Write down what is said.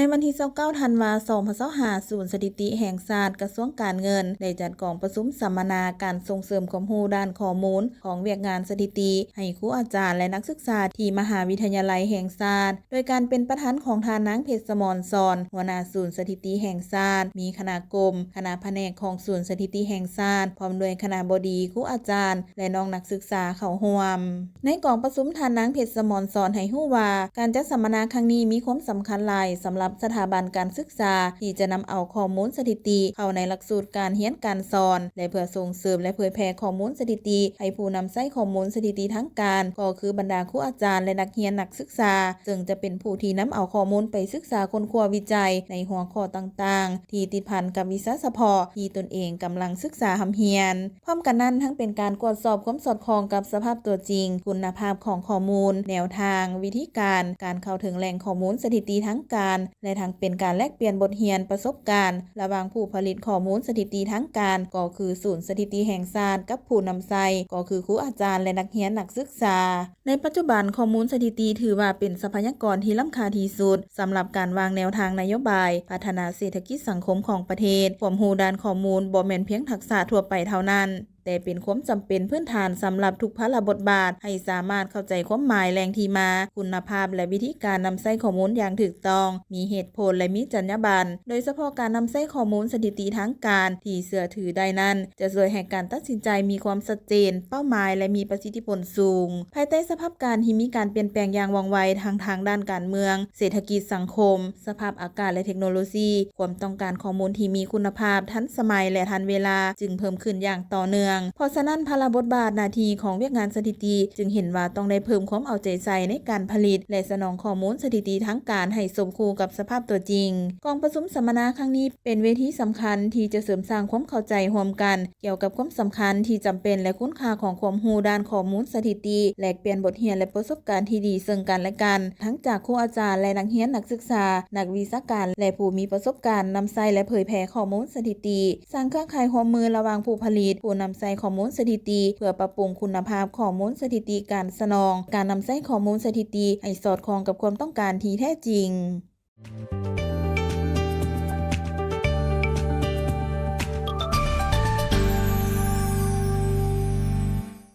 ໃນວັນທີຊາວເກົ້າ ທັນວາ ສອງພັນຊາວຫ້າ ສູນສະຖິຕິແຫ່ງຊາດ ກະຊວງການເງິນ ໄດ້ຈັດກອງປະຊຸມສຳມະນາການສົ່ງເສີມຄວາມຮູ້ດ້ານຂໍ້ມູນຂອງວຽກງານສະຖິຕິ ໃຫ້ຄູອາຈານ ແລະ ນັກສຶກສາທີ່ມະຫາວິທະຍາໄລແຫ່ງຊາດ ໂດຍການເປັນປະທານຂອງທ່ານນາງ ເພັດສະໝອນ ສອນ ຫົວໜ້າສູນສະຖິຕິແຫ່ງຊາດ, ມີຄະນະກົມ, ຄະນະພະແນກຂອງສູນສະຖິຕິແຫ່ງຊາດ ພ້ອມດ້ວຍຄະນະບໍດີ, ຄູອາຈານ ແລະ ນ້ອງນັກສຶກສາເຂົ້າຮ່ວມ. ໃນກອງປະຊຸມ ທ່ານນາງ ເພັດສະໝອນ ສອນ ໃຫ້ຮູ້ວ່າ ການຈັດສຳມະນາຄັ້ງນີ້ມີຄວາມສຳຄັນຫຼາຍສຳລັບສະຖາບັນການສຶກສາ ທີ່ຈະນຳເອົາຂໍ້ມູນສະຖິຕິເຂົ້າໃນຫຼັກສູດການຮຽນການສອນ ແລະ ເພື່ອສົ່ງເສີມ ແລະ ເຜີຍແຜ່ຂໍ້ມູນສະຖິຕິໃຫ້ຜູ້ນຳໃຊ້ຂໍ້ມູນສະຖິຕິທາງການ ກໍຄືບັນດາຄູອາຈານ ແລະ ນັກຮຽນນັກສຶກສາ ເຊິ່ງຈະເປັນຜູ້ທີ່ນຳເອົາຂໍ້ມູນໄປສຶກສາຄົ້ນຄວ້າວິໄຈໃນຫົວຂໍ້ຕ່າງໆ ທີ່ຕິດພັນກັບວິຊາສະເພາະທີ່ຕົນເອງກຳລັງສຶກສາຮ່ຳຮຽນ. ພ້ອມກັນນັ້ນ ທັງເປັນການກວດສອບຄວາມສອດຄ່ອງກັບສະພາບຕົວຈິງ, ຄຸນນະພາບຂອງຂໍ້ມູນ, ແນວທາງ, ວິທີການ, ການເຂົ້າເຖິງແຫຼ່ງຂໍ້ມູນສະຖິຕິທາງການ ແລະ ທັງເປັນການແລກປ່ຽນບົດຮຽນປະສົບການ ລະຫວ່າງຜູ້ຜະລິດຂໍ້ມູນສະຖິຕິທາງການ ກໍຄືສູນສະຖິຕິແຫ່ງຊາດ ກັບຜູ້ນຳໃຊ້ ກໍຄືຄູອາຈານ ແລະ ນັກຮຽນນັກສຶກສາ. ໃນປັດຈຸບັນ, ຂໍ້ມູນສະຖິຕິຖືວ່າເປັນຊັບພະຍາກອນທີ່ລ້ຳຄ່າທີ່ສຸດ ສຳລັບການວາງແນວທາງນະໂຍບາຍພັດທະນາເສດຖະກິດສັງຄົມຂອງປະເທດ. ຄວາມຮູ້ດ້ານຂໍ້ມູນບໍ່ແມ່ນພຽງທັກສະທົ່ວໄປເທົ່ານັ້ນ, ແຕ່ເປັນຄວາມຈຳເປັນພື້ນຖານສຳລັບທຸກພາລະບົດບາດ ໃຫ້ສາມາດເຂົ້າໃຈຄວາມໝາຍ, ແຫຼ່ງທີ່ມາ, ຄຸນນະພາບ ແລະ ວິທີການນຳໃຊ້ຂໍ້ມູນຢ່າງຖືກຕ້ອງ, ມີເຫດຜົນ ແລະ ມີຈັນຍາບັນ. ໂດຍສະເພາະການນຳໃຊ້ຂໍ້ມູນສະຖິຕິທາງການທີ່ເຊື່ອຖືໄດ້ນັ້ນ ຈະຊ່ວຍໃຫ້ການຕັດສິນໃຈມີຄວາມຊັດເຈນ, ເປົ້າໝາຍ ແລະ ມີປະສິດທິຜົນສູງ. ພາຍໃຕ້ສະພາບການທີ່ມີການປ່ຽນແປງຢ່າງວ່ອງໄວ ທັງທາງດ້ານການເມືອງ, ເສດຖະກິດສັງຄົມ, ສະພາບອາກາດ ແລະ ເທັກໂນໂລຊີ, ຄວາມຕ້ອງການຂໍ້ມູນທີ່ມີຄຸນນະພາບ, ທັນສະໄໝ ແລະ ທັນເວລາ ຈຶ່ງເພີ່ມຂຶ້ນຢ່າງຕໍ່ເນື່ອງ. ເພາະສະນັ້ນ, ພາລະບົດບາດໜ້າທີ່ຂອງວຽກງານສະຖິຕິ ຈຶ່ງເຫັນວ່າຕ້ອງໄດ້ເພີ່ມຄວາມເອົາໃຈໃສ່ໃນການຜະລິດ ແລະ ສະໜອງຂໍ້ມູນສະຖິຕິທາງການໃຫ້ສົມຄູ່ກັບສະພາບຕົວຈິງ. ກອງປະຊຸມສຳມະນາຄັ້ງນີ້ ເປັນເວທີສຳຄັນທີ່ຈະເສີມສ້າງຄວາມເຂົ້າໃຈຮ່ວມກັນ ກ່ຽວກັບຄວາມສຳຄັນທີ່ຈຳເປັນ ແລະ ຄຸນຄ່າຂອງຄວາມຮູ້ດ້ານຂໍ້ມູນສະຖິຕິ, ແລກປ່ຽນບົດຮຽນ ແລະ ປະສົບການທີ່ດີເຊິ່ງກັນ ແລະ ກັນ, ທັງຈາກຄູອາຈານ ແລະ ນັກຮຽນນັກສຶກສາ, ນັກວິຊາການ ແລະ ຜູ້ມີປະສົບການນຳໃຊ້ ແລະ ເຜີຍແຜ່ຂໍ້ມູນສະຖິຕິ, ສ້າງເຄືອຂ່າຍຮ່ວມມືລະຫວ່າງຜູ້ຜະລິດ, ຜູ້ນຳໃຊ້ຂໍ້ມູນສະຖິຕິ ເພື່ອປັບປຸງຄຸນນະພາບຂໍ້ມູນສະຖິຕິການສະໜອງ, ການນຳໃຊ້ຂໍ້ມູນສະຖິຕິໃຫ້ສອດຄ່ອງກັບຄວາມຕ້ອງການທີ່ແທ້ຈິງ.